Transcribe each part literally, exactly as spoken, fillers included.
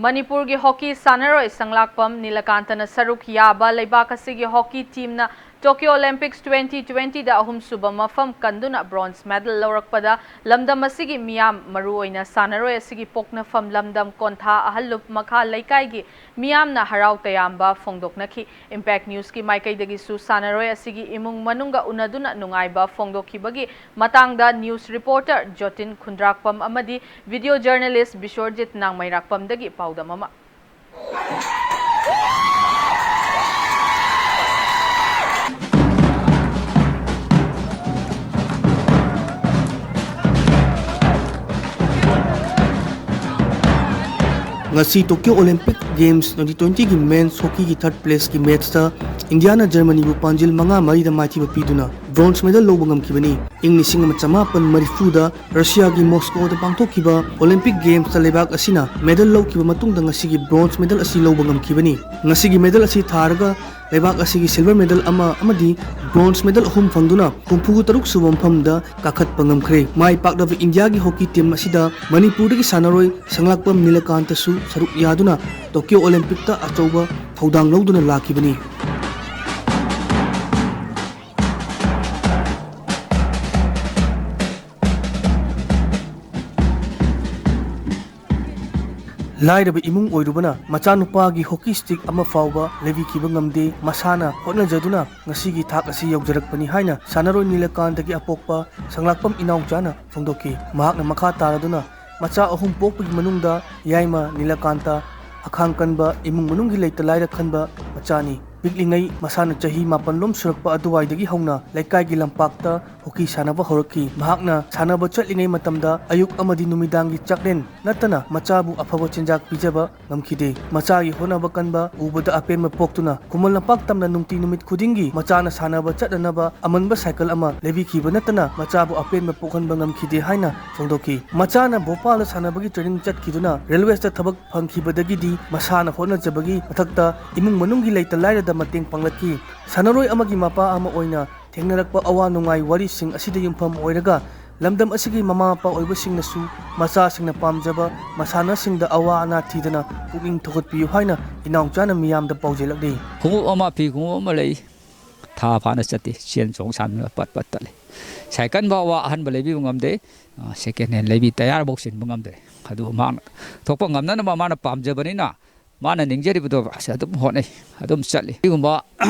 ꯃꯅꯤꯄꯨꯔꯒꯤ ꯍꯣꯀꯤ ꯁꯥꯟꯅꯔꯣꯏ ꯁꯪꯂꯥꯛꯄꯝ ꯅꯤꯂꯀꯥꯟꯇꯅ ꯁꯔꯨꯛ ꯌꯥꯕ ꯂꯩꯕꯥꯛ ꯑꯁꯤꯒꯤ ꯍꯣꯀꯤ ꯇꯤꯝꯅ ꯇꯣꯀꯤꯌꯣ ꯑꯣꯂꯤꯝꯄꯤꯛꯁ twenty twenty ꯗ ꯑꯍꯨꯝꯁꯨꯕ ꯃꯐꯝ ꯀꯟꯗꯨꯅ ꯕ꯭ꯔꯣꯟꯖ ꯃꯦꯗꯜ ꯂꯧꯔꯛꯄꯗ ꯂꯝꯗꯝ ꯑꯁꯤꯒꯤ ꯃꯤꯌꯥꯝ, ꯃꯔꯨꯑꯣꯏꯅ ꯁꯥꯟꯅꯔꯣꯏ ꯑꯁꯤꯒꯤ ꯄꯣꯛꯅꯐꯝ ꯂꯝꯗꯝ ꯀꯣꯟꯊꯥ ꯑꯍꯜꯂꯨꯞ ꯃꯈꯥ ꯂꯩꯀꯥꯏꯒꯤ ꯃꯤꯌꯥꯝꯅ ꯍꯔꯥꯎ ꯇꯌꯥꯝꯕ ꯐꯣꯡꯗꯣꯛꯅꯈꯤ꯫ Impact News ꯀꯤ ꯃꯥꯏꯀꯩꯗꯒꯤꯁꯨ ꯁꯥꯟꯅꯔꯣꯏ ꯑꯁꯤꯒꯤ ꯏꯃꯨꯡ ꯃꯅꯨꯡꯒ ꯎꯅꯗꯨꯅ ꯅꯨꯡꯉꯥꯏꯕ ꯐꯣꯡꯗꯣꯛꯈꯤꯕꯒꯤ ꯃꯇꯥꯡꯗ news reporter ꯖꯣꯇꯤꯟ ꯈꯨꯟꯗ꯭ꯔꯥꯛꯄꯝ ꯑꯃꯗꯤ video journalist ꯕꯤꯁ꯭ꯋꯔꯖꯤꯠ ꯅꯥꯡꯃꯩꯔꯥꯛꯄꯝꯗꯒꯤ ꯄꯥꯎꯗꯝ ꯑꯃ꯫ ꯉꯁꯤ Tokyo Olympic Games twenty twenty ꯒꯤ men's hockey ꯒꯤ third place ꯀꯤ match ꯇ ꯏꯟꯗꯤꯌꯥꯅ ꯖꯔꯃꯅꯤꯕꯨ ꯄꯥꯟꯖꯤꯜ ꯃꯉꯥ ꯃꯔꯤꯗ ꯃꯥꯏꯊꯤꯕ ꯄꯤꯗꯨꯅ ꯕ꯭ꯔꯣꯟꯖ ꯃꯦꯗꯜ ꯂꯧꯕ ꯉꯝꯈꯤꯕꯅꯤ꯫ ꯏꯪ ꯂꯤꯁꯤꯡ ꯑꯃ ꯆꯃꯥꯄꯟ ꯃꯔꯤꯐꯨꯗ ꯔꯁꯤꯌꯥꯒꯤ ꯃꯣꯁꯀꯣꯗ ꯄꯥꯡꯊꯣꯛꯈꯤꯕ ꯑꯣꯂꯤꯝꯄꯤꯛ ꯒꯦꯝꯁꯇ ꯂꯩꯕꯥꯛ ꯑꯁꯤꯅ ꯃꯦꯗꯜ ꯂꯧꯈꯤꯕ ꯃꯇꯨꯡꯗ ꯉꯁꯤꯒꯤ ꯕ꯭ꯔꯣꯟꯖ ꯃꯦꯗꯜ ꯑꯁꯤ ꯂꯧꯕ ꯉꯝꯈꯤꯕꯅꯤ꯫ ꯉꯁꯤꯒꯤ ꯃꯦꯗꯜ ꯑꯁꯤ ꯊꯥꯔꯒ ꯂꯩꯕꯥꯛ ꯑꯁꯤꯒꯤ ꯁꯤꯜꯚꯔ ꯃꯦꯗꯜ ꯑꯃ ꯑꯃꯗꯤ ꯕ꯭ꯔꯣꯟꯖ ꯃꯦꯗꯜ ꯑꯍꯨꯝ ꯐꯪꯗꯨꯅ ꯍꯨꯝꯐꯨ ꯇꯔꯨꯛ ꯁꯨꯕ ꯃꯐꯝꯗ ꯀꯥꯈꯠꯄ ꯉꯝꯈ꯭ꯔꯦ꯫ ꯃꯥꯏ ꯄꯥꯛꯂꯕ ꯏꯟꯗꯤꯌꯥꯒꯤ ꯍꯣꯀꯤ ꯇꯤꯝ ꯑꯁꯤꯗ ꯃꯅꯤꯄꯨꯔꯗꯒꯤ ꯁꯥꯟꯅꯔꯣꯏ ꯁꯪꯂꯥꯛꯄꯝ ꯅꯤꯂꯀꯥꯟꯇꯁꯨ ꯁꯔꯨꯛ ꯌꯥꯗꯨꯅ ꯇꯣꯀꯤꯌꯣ ꯑꯣꯂꯤꯝꯄꯤꯛꯇ ꯑꯆꯧꯕ ꯊꯧꯗꯥꯡ ꯂꯧꯗꯨꯅ ꯂꯥꯛꯈꯤꯕꯅꯤ꯫ ꯂꯥꯏꯔꯕ ꯏꯃꯨꯡ ꯑꯣꯏꯔꯨꯕꯅ ꯃꯆꯥꯅꯨꯄꯥꯒꯤ ꯍꯣꯀꯤ ꯁ꯭ꯇꯤꯛ ꯑꯃ ꯐꯥꯎꯕ ꯂꯩꯕꯤꯈꯤꯕ ꯉꯝꯗꯦ꯫ ꯃꯁꯥꯅ ꯍꯣꯠꯅꯖꯗꯨꯅ ꯉꯁꯤꯒꯤ ꯊꯥꯛ ꯑꯁꯤ ꯌꯧꯖꯔꯛꯄꯅꯤ ꯍꯥꯏꯅ ꯁꯥꯟꯅꯔꯣꯏ ꯅꯤꯂꯀꯥꯟꯇꯒꯤ ꯑꯄꯣꯛꯄ ꯁꯪꯂꯥꯛꯄꯝ ꯏꯅꯥꯎꯆꯥꯅ ꯐꯣꯡꯗꯣꯛꯈꯤ꯫ ꯃꯍꯥꯛꯅ ꯃꯈꯥ ꯇꯥꯔꯗꯨꯅ ꯃꯆꯥ ꯑꯍꯨꯝ ꯄꯣꯛꯄꯒꯤ ꯃꯅꯨꯡꯗ ꯌꯥꯏꯃ ꯅꯤꯂꯀꯥꯟꯇ ꯑꯈꯥꯡ ꯀꯟꯕ, ꯏꯃꯨꯡ ꯃꯅꯨꯡꯒꯤ ꯂꯩꯇ ꯂꯥꯏꯔ ꯈꯟꯕ ꯃꯆꯥꯅꯤ꯫ ꯄꯤꯛꯂꯤꯉꯩ ꯃꯁꯥꯅ ꯆꯍꯤ ꯃꯥꯄꯟ ꯂꯣꯝ ꯁꯨꯔꯛꯄ ꯑꯗꯨꯋꯥꯏꯗꯒꯤ ꯍꯧꯅ ꯂꯩꯀꯥꯏꯒꯤ ꯂꯝꯄꯥꯛꯇ ꯍꯣꯀꯤ ꯁꯥꯟꯅꯕ ꯍꯧꯔꯛꯈꯤ꯫ ꯃꯍꯥꯛꯅ ꯁꯥꯟꯅꯕ ꯆꯠꯂꯤꯉꯩ ꯃꯇꯝꯗ ꯑꯌꯨꯛ ꯑꯃꯗꯤ ꯅꯨꯃꯤꯗꯥꯡꯒꯤ ꯆꯥꯛꯂꯦꯟ ꯅꯠꯇꯅ ꯃꯆꯥꯕꯨ ꯑꯐꯕ ꯆꯤꯟꯖꯥꯛ ꯄꯤꯖꯕ ꯉꯝꯈꯤꯗꯦ꯫ ꯃꯆꯥꯒꯤ ꯍꯣꯠꯅꯕ ꯀꯟꯕ ꯎꯕꯗ ꯑꯄꯦꯟꯕ ꯄꯣꯛꯇꯨꯅ ꯈꯨꯃꯟ ꯂꯝꯄꯥꯛ ꯇꯝꯅ ꯅꯨꯡꯇꯤ ꯅꯨꯃꯤꯠ ꯈꯨꯗꯤꯡꯒꯤ ꯃꯆꯥꯅ ꯁꯥꯟꯅꯕ ꯆꯠꯅꯅꯕ ꯑꯃꯟꯕ ꯁꯥꯏꯀꯜ ꯑꯃ ꯂꯩꯕꯤꯈꯤꯕ ꯅꯠꯇꯅ ꯃꯆꯥꯕꯨ ꯑꯄꯦꯟꯕ ꯄꯣꯛꯍꯟꯕ ꯉꯝꯈꯤꯗꯦ ꯍꯥꯏꯅ ꯐꯣꯡꯗꯣꯛꯈꯤ꯫ ꯃꯆꯥꯅ ꯚꯣꯄꯥꯜꯗ ꯁꯥꯟꯅꯕꯒꯤ training ꯆꯠꯈꯤꯗꯨꯅ railwaysꯇ ꯊꯕꯛ ꯐꯪꯈꯤꯕꯗꯒꯤꯗꯤ ꯃꯁꯥꯅ ꯍꯣꯠꯅꯖꯕꯒꯤ ꯃꯊꯛꯇ ꯏꯃꯨꯡ ꯃꯅꯨꯡꯒꯤ ꯂꯩꯇ ꯂꯥꯏꯔꯗ ꯃꯇꯦꯡ ꯄꯥꯡꯂꯛꯈꯤ꯫ ꯁꯥꯟꯅꯔꯣꯏ ꯑꯃꯒꯤ ꯃꯄꯥ ꯑꯃ ꯑꯣꯏꯅ ꯊꯦꯡꯅꯔꯛꯄ ꯑꯋꯥ ꯅꯨꯡꯉꯥꯏ ꯋꯥꯔꯤꯁꯤꯡ ꯑꯁꯤꯗ ꯌꯨꯝꯐꯝ ꯑꯣꯏꯔꯒ ꯂꯝꯗꯝ ꯑꯁꯤꯒꯤ ꯃꯃꯥ ꯃꯄꯥ ꯑꯣꯏꯕꯁꯤꯡꯅꯁꯨ ꯃꯆꯥꯁꯤꯡꯅ ꯄꯥꯝꯖꯕ ꯃꯁꯥꯟꯅꯁꯤꯡꯗ ꯑꯋꯥ ꯑꯅꯥ ꯊꯤꯗꯅ ꯄꯨꯛꯅꯤꯡ ꯊꯧꯒꯠꯄꯤꯌꯨ ꯍꯥꯏꯅ ꯏꯅꯥꯎꯆꯥꯅ ꯃꯤꯌꯥꯝꯗ ꯄꯥꯎꯖꯦꯜꯂꯛꯂꯤ꯫ ꯈꯣꯡꯎꯞ ꯑꯃ, ꯐꯤ ꯈꯣꯡꯎꯞ ꯑꯃ ꯂꯩ, ꯊꯥ ꯐꯥꯅ ꯆꯠꯇꯦ, ꯆꯦꯟ ꯆꯣꯡ ꯁꯥꯟꯅꯕ ꯄꯠ ꯄꯠ ꯇꯠꯂꯦ꯫ ꯁꯥꯏꯀꯜ ꯐꯥꯎꯕ ꯑꯍꯟꯕ ꯂꯩꯕꯤꯕ ꯉꯝꯗꯦ, ꯑ, second hand ꯂꯩꯕꯤ, ꯇꯌꯥꯔꯐꯥꯎ ꯁꯤꯟꯕ ꯉꯝꯗ꯭ꯔꯦ꯫ ꯑꯗꯨ ꯃꯍꯥꯛꯅ ꯊꯣꯛꯄ ꯉꯝꯅꯅꯕ ꯃꯥꯅ ꯄꯥꯝꯖꯕꯅꯤꯅ, ꯃꯥꯅ ꯅꯤꯡꯖꯔꯤꯕꯗꯣ ꯑꯁ ꯑꯗꯨꯝ ꯍꯣꯠꯅꯩ, ꯑꯗꯨꯝ ꯆꯠꯂꯤ꯫ ꯁꯤꯒꯨꯝꯕ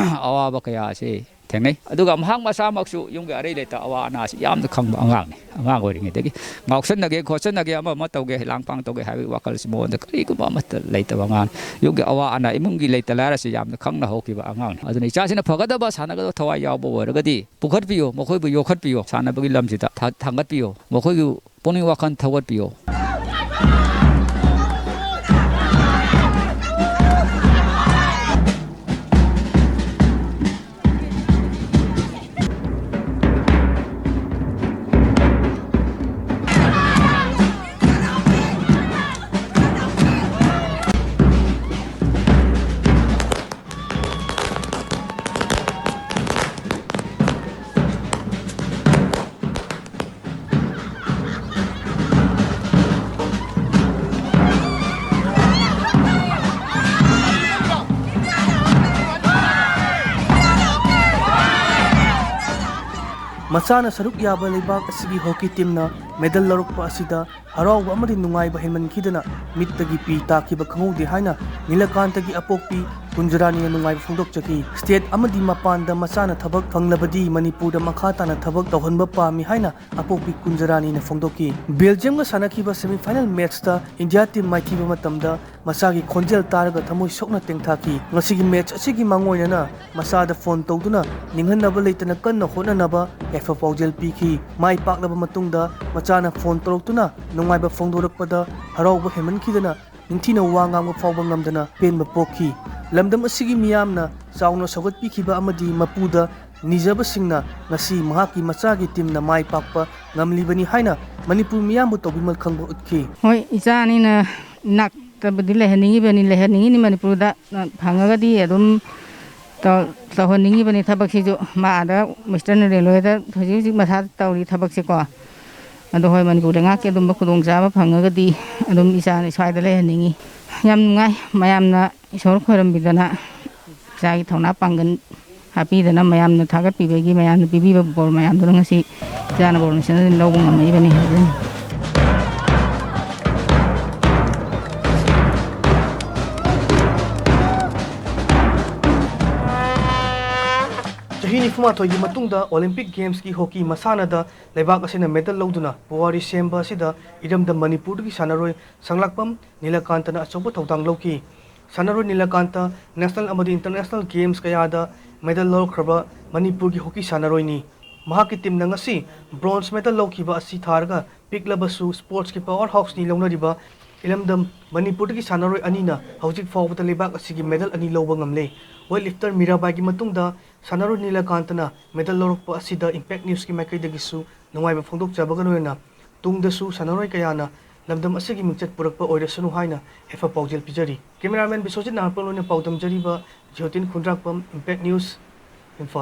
ꯑꯋꯥꯕ ꯀꯌꯥ ꯑꯁꯤ ꯊꯦꯡꯅꯩ꯫ ꯑꯗꯨꯒ ꯃꯍꯥꯛ ꯃꯁꯥꯃꯛꯁꯨ ꯌꯨꯝꯒꯤ ꯑꯔꯩ ꯂꯩꯇ ꯑꯋꯥ ꯑꯅꯥꯁꯤ ꯌꯥꯝꯅ ꯈꯪꯕ ꯑꯉꯥꯡꯅꯤ꯫ ꯑꯉꯥꯡ ꯑꯣꯏꯔꯤꯉꯩꯗꯒꯤ ꯉꯥꯎꯁꯟꯅꯒꯦ, ꯈꯣꯠꯆꯟꯅꯒꯦ, ꯑꯃ ꯑꯃ ꯇꯧꯒꯦ, ꯂꯥꯡ ꯄꯥꯡ ꯇꯧꯒꯦ ꯍꯥꯏꯕꯒꯤ ꯋꯥꯈꯜꯁꯤ ꯃꯉꯣꯟꯗ ꯀꯔꯤꯒꯨꯝꯕ ꯑꯃꯠꯇ ꯂꯩꯇꯕ ꯑꯉꯥꯡꯅꯤ꯫ ꯌꯨꯝꯒꯤ ꯑꯋꯥ ꯑꯅꯥ, ꯏꯃꯨꯡꯒꯤ ꯂꯩꯇ ꯂꯥꯏꯔꯁꯤ ꯌꯥꯝꯅ ꯈꯪꯅ ꯍꯧꯈꯤꯕ ꯑꯉꯥꯡꯅꯤ꯫ ꯑꯗꯨꯅ ꯏꯆꯥꯁꯤꯅ ꯐꯒꯗꯕ, ꯁꯥꯟꯅꯒꯗꯕ ꯊꯋꯥꯏ ꯌꯥꯎꯕ ꯑꯣꯏꯔꯒꯗꯤ ꯄꯨꯈꯠꯄꯤꯌꯨ, ꯃꯈꯣꯏꯕꯨ ꯌꯣꯛꯈꯠꯄꯤꯌꯨ, ꯁꯥꯟꯅꯕꯒꯤ ꯂꯝꯁꯤꯗ ꯊꯥ-, ꯊꯥꯡꯒꯠꯄꯤꯌꯨ, ꯃꯈꯣꯏꯒꯤ ꯄꯨꯛꯅꯤꯡ ꯋꯥꯈꯜ ꯊꯧꯒꯠꯄꯤꯌꯨ꯫ ꯃꯆꯥꯅ ꯁꯔꯨꯛ ꯌꯥꯕ ꯂꯩꯕꯥꯛ ꯑꯁꯤꯒꯤ ꯍꯣꯀꯤ ꯇꯤꯝꯅ ꯃꯦꯗꯜ ꯂꯧꯔꯛꯄ ꯑꯁꯤꯗ ꯍꯔꯥꯎꯕ ꯑꯃꯗꯤ ꯅꯨꯡꯉꯥꯏꯕ ꯍꯦꯟꯃꯟꯈꯤꯗꯅ ꯃꯤꯠꯇꯒꯤ ꯄꯤ ꯇꯥꯈꯤꯕ ꯈꯪꯍꯧꯗꯦ ꯍꯥꯏꯅ ꯅꯤꯂꯀꯥꯟꯇꯒꯤ ꯑꯄꯣꯛꯄꯤ ꯀꯨꯟꯖꯔꯥꯅꯤꯅ ꯅꯨꯡꯉꯥꯏꯕ ꯐꯣꯡꯗꯣꯛꯆꯈꯤ꯫ ꯁ꯭ꯇꯦꯠ ꯑꯃꯗꯤ ꯃꯄꯥꯟꯗ ꯃꯆꯥꯅ ꯊꯕꯛ ꯐꯪꯂꯕꯗꯤ ꯃꯅꯤꯄꯨꯔꯗ ꯃꯈꯥ ꯇꯥꯅ ꯊꯕꯛ ꯇꯧꯍꯟꯕ ꯄꯥꯝꯃꯤ ꯍꯥꯏꯅ ꯑꯄꯣꯛꯄꯤ ꯀꯨꯟꯖꯔꯥꯅꯤꯅ ꯐꯣꯡꯗꯣꯛꯈꯤ꯫ ꯕꯦꯜꯖꯤꯌꯝꯒ ꯁꯥꯟꯅꯈꯤꯕ semi final matchꯇ ꯏꯟꯗꯤꯌꯥ ꯇꯤꯝ ꯃꯥꯏꯊꯤꯕ ꯃꯇꯝꯗ ꯃꯆꯥꯒꯤ ꯈꯣꯟꯖꯦꯜ ꯇꯥꯔꯒ ꯊꯃꯣꯏ ꯁꯣꯛꯅ ꯇꯦꯡꯊꯥꯈꯤ꯫ ꯉꯁꯤꯒꯤ ꯃꯦꯆ ꯑꯁꯤꯒꯤ ꯃꯥꯡꯑꯣꯏꯅꯅ ꯃꯆꯥꯗ ꯐꯣꯟ ꯇꯧꯗꯨꯅ ꯅꯤꯡꯍꯟꯅꯕ ꯂꯩꯇꯅ ꯀꯟꯅ ꯍꯣꯠꯅꯅꯕ ꯌꯥꯏꯐ ꯄꯥꯎꯖꯦꯜ ꯄꯤꯈꯤ꯫ ꯃꯥꯏ ꯄꯥꯛꯂꯕ ꯃꯇꯨꯡꯗ ꯃꯆꯥꯅ ꯐꯣꯟ ꯇꯧꯔꯛꯇꯨꯅ ꯅꯨꯡꯉꯥꯏꯕ ꯐꯣꯡꯗꯣꯔꯛꯄꯗ ꯍꯔꯥꯎꯕ ꯍꯦꯟꯃꯟꯈꯤꯗꯅ ꯅꯤꯡꯊꯤꯅ ꯋꯥ ꯉꯥꯡꯕ ꯐꯥꯎꯕ ꯉꯝꯗꯅ ꯄꯦꯟꯕ ꯄꯣꯛꯈꯤ꯫ ꯂꯝꯗꯝ ꯑꯁꯤꯒꯤ ꯃꯤꯌꯥꯝꯅ ꯆꯥꯎꯅ ꯁꯧꯒꯠꯄꯤꯈꯤꯕ ꯑꯃꯗꯤ ꯃꯄꯨꯗ ꯅꯤꯖꯕꯁꯤꯡꯅ ꯉꯁꯤ ꯃꯍꯥꯛꯀꯤ ꯃꯆꯥꯒꯤ ꯇꯤꯝꯅ ꯃꯥꯏ ꯄꯥꯛꯄ ꯉꯝꯂꯤꯕꯅꯤ ꯍꯥꯏꯅ ꯃꯅꯤꯄꯨꯔ ꯃꯤꯌꯥꯝꯕꯨ ꯇꯧꯕꯤꯃꯜ ꯈꯪꯕ ꯎꯠꯈꯤ꯫ ꯍꯣꯏ, ꯏꯆꯥ ꯑꯅꯤꯅ ꯏꯅꯥꯛꯇꯕꯨꯗꯤ ꯂꯩꯍꯟꯅꯤꯡꯉꯤꯕꯅꯤ, ꯂꯩꯍꯟꯅꯤꯡꯉꯤꯅꯤ ꯃꯅꯤꯄꯨꯔꯗ꯫ ꯐꯪꯉꯒꯗꯤ ꯑꯗꯨꯝ ꯇꯧ-, ꯇꯧꯍꯟꯅꯤꯡꯉꯤꯕꯅꯤ ꯊꯕꯛꯁꯤꯁꯨ꯫ ꯃꯥ ꯑꯥꯗ Western Railwayꯗ ꯍꯧꯖꯤꯛ ꯍꯧꯖꯤꯛ ꯃꯊꯥ ꯇꯧꯔꯤ ꯊꯕꯛꯁꯦꯀꯣ꯫ ꯑꯗꯣ ꯍꯣꯏ, ꯃꯅꯤꯄꯨꯔ ꯂꯩꯉꯥꯛꯀꯤ ꯑꯗꯨꯝꯕ ꯈꯨꯗꯣꯡꯆꯥꯕ ꯐꯪꯉꯒꯗꯤ ꯑꯗꯨꯝ ꯏꯆꯥ ꯁ꯭ꯋꯥꯏꯗ ꯂꯩꯍꯟꯅꯤꯡꯉꯤ꯫ ꯌꯥꯝ ꯅꯨꯡꯉꯥꯏ, ꯃꯌꯥꯝꯅ ꯏꯁꯣꯔ ꯈꯣꯏꯔꯝꯕꯤꯗꯅ ꯏꯆꯥꯒꯤ ꯊꯧꯅꯥ ꯄꯥꯡꯒꯜ ꯍꯥꯞꯄꯤꯗꯅ ꯃꯌꯥꯝꯅ ꯊꯥꯒꯠꯄꯤꯕꯒꯤ, ꯃꯌꯥꯝꯅ ꯄꯤꯕꯤꯕ ꯕꯣꯔ ꯃꯌꯥꯝꯗꯨꯅ ꯉꯁꯤ ꯏꯆꯥꯅ ꯕꯣꯔ ꯃꯁꯤꯅ ꯑꯗꯨꯝ ꯂꯧꯕ ꯉꯝꯃꯛꯏꯕꯅꯤ ꯍꯥꯏꯖꯅꯤꯡꯏ꯫ ꯆꯍꯤ ꯅꯤꯐꯨꯃꯥꯊꯣꯏꯒꯤ ꯃꯇꯨꯡꯗ ꯑꯣꯂꯤꯝꯄꯤꯛ ꯒꯦꯝꯁꯀꯤ ꯍꯣꯀꯤ ꯃꯁꯥꯟꯅꯗ ꯂꯩꯕꯥꯛ ꯑꯁꯤꯅ ꯃꯦꯗꯜ ꯂꯧꯗꯨꯅ ꯄꯨꯋꯥꯔꯤ ꯁꯦꯝꯕ ꯑꯁꯤꯗ ꯏꯔꯝꯗꯝ ꯃꯅꯤꯄꯨꯔꯗꯒꯤ ꯁꯥꯟꯅꯔꯣꯏ ꯁꯪꯂꯥꯛꯄꯝ ꯅꯤꯂꯀꯥꯟꯇꯅ ꯑꯆꯧꯕ ꯊꯧꯗꯥꯡ ꯂꯧꯈꯤ꯫ ꯁꯥꯟꯅꯔꯣꯏ ꯅꯤꯂꯀꯥꯟꯇ ꯅꯦꯁꯅꯦꯜ ꯑꯃꯗꯤ ꯏꯟꯇꯔꯅꯦꯁꯅꯦꯜ ꯒꯦꯝꯁ ꯀꯌꯥꯗ ꯃꯦꯗꯜ ꯂꯧꯔꯛꯈ꯭ꯔꯕ ꯃꯅꯤꯄꯨꯔꯒꯤ ꯍꯣꯀꯤ ꯁꯥꯟꯅꯔꯣꯏꯅꯤ꯫ ꯃꯍꯥꯛꯀꯤ ꯇꯤꯝꯅ ꯉꯁꯤ ꯕ꯭ꯔꯣꯟꯖ ꯃꯦꯗꯜ ꯂꯧꯈꯤꯕ ꯑꯁꯤ ꯊꯥꯔꯒ ꯄꯤꯛꯂꯕꯁꯨ ꯁ꯭ꯄꯣꯔꯠꯁꯀꯤ ꯄꯥꯋꯔ ꯍꯥꯎꯁꯅꯤ ꯂꯧꯅꯔꯤꯕ ꯏꯔꯝꯗꯝ ꯃꯅꯤꯄꯨꯔꯗꯒꯤ ꯁꯥꯟꯅꯔꯣꯏ ꯑꯅꯤꯅ ꯍꯧꯖꯤꯛ ꯐꯥꯎꯕꯗ ꯂꯩꯕꯥꯛ ꯑꯁꯤꯒꯤ ꯃꯦꯗꯜ ꯑꯅꯤ ꯂꯧꯕ ꯉꯝꯂꯦ꯫ ꯋꯦꯠ ꯂꯤꯐꯇꯔ ꯃꯤꯔꯥꯕꯥꯏꯒꯤ ꯃꯇꯨꯡꯗ ꯁꯥꯟꯅꯔꯣꯏ ꯅꯤꯂꯀꯥꯟꯇꯅ ꯃꯦꯗꯜ ꯂꯧꯔꯛꯄ ꯑꯁꯤꯗ ꯏꯝꯄꯦꯛ ꯅ꯭ꯌꯨꯁꯀꯤ ꯃꯥꯏꯀꯩꯗꯒꯤꯁꯨ ꯅꯨꯡꯉꯥꯏꯕ ꯐꯣꯡꯗꯣꯛꯆꯕꯒ ꯂꯣꯏꯅꯅ ꯇꯨꯡꯗꯁꯨ ꯁꯥꯟꯅꯔꯣꯏ ꯀꯌꯥꯅ ꯂꯝꯗꯝ ꯑꯁꯤꯒꯤ ꯃꯤꯡꯆꯠ ꯄꯨꯔꯛꯄ ꯑꯣꯏꯔꯁꯅꯨ ꯍꯥꯏꯅ ꯌꯥꯏꯐ ꯄꯥꯎꯖꯦꯜ ꯄꯤꯖꯔꯤ꯫ ꯀꯦꯃꯦꯔꯥꯃꯦꯟ ꯕꯤꯁ꯭ꯋꯖꯤꯠ ꯅꯥꯔꯄꯜ ꯑꯣꯏꯅ ꯄꯥꯎꯗꯝꯖꯔꯤꯕ ꯖꯤꯌꯣꯇꯤꯟ ꯈꯨꯟꯗ꯭ꯔꯥꯛꯄꯝ, ꯏꯝꯄꯦꯛ ꯅ꯭ꯌꯨꯁ,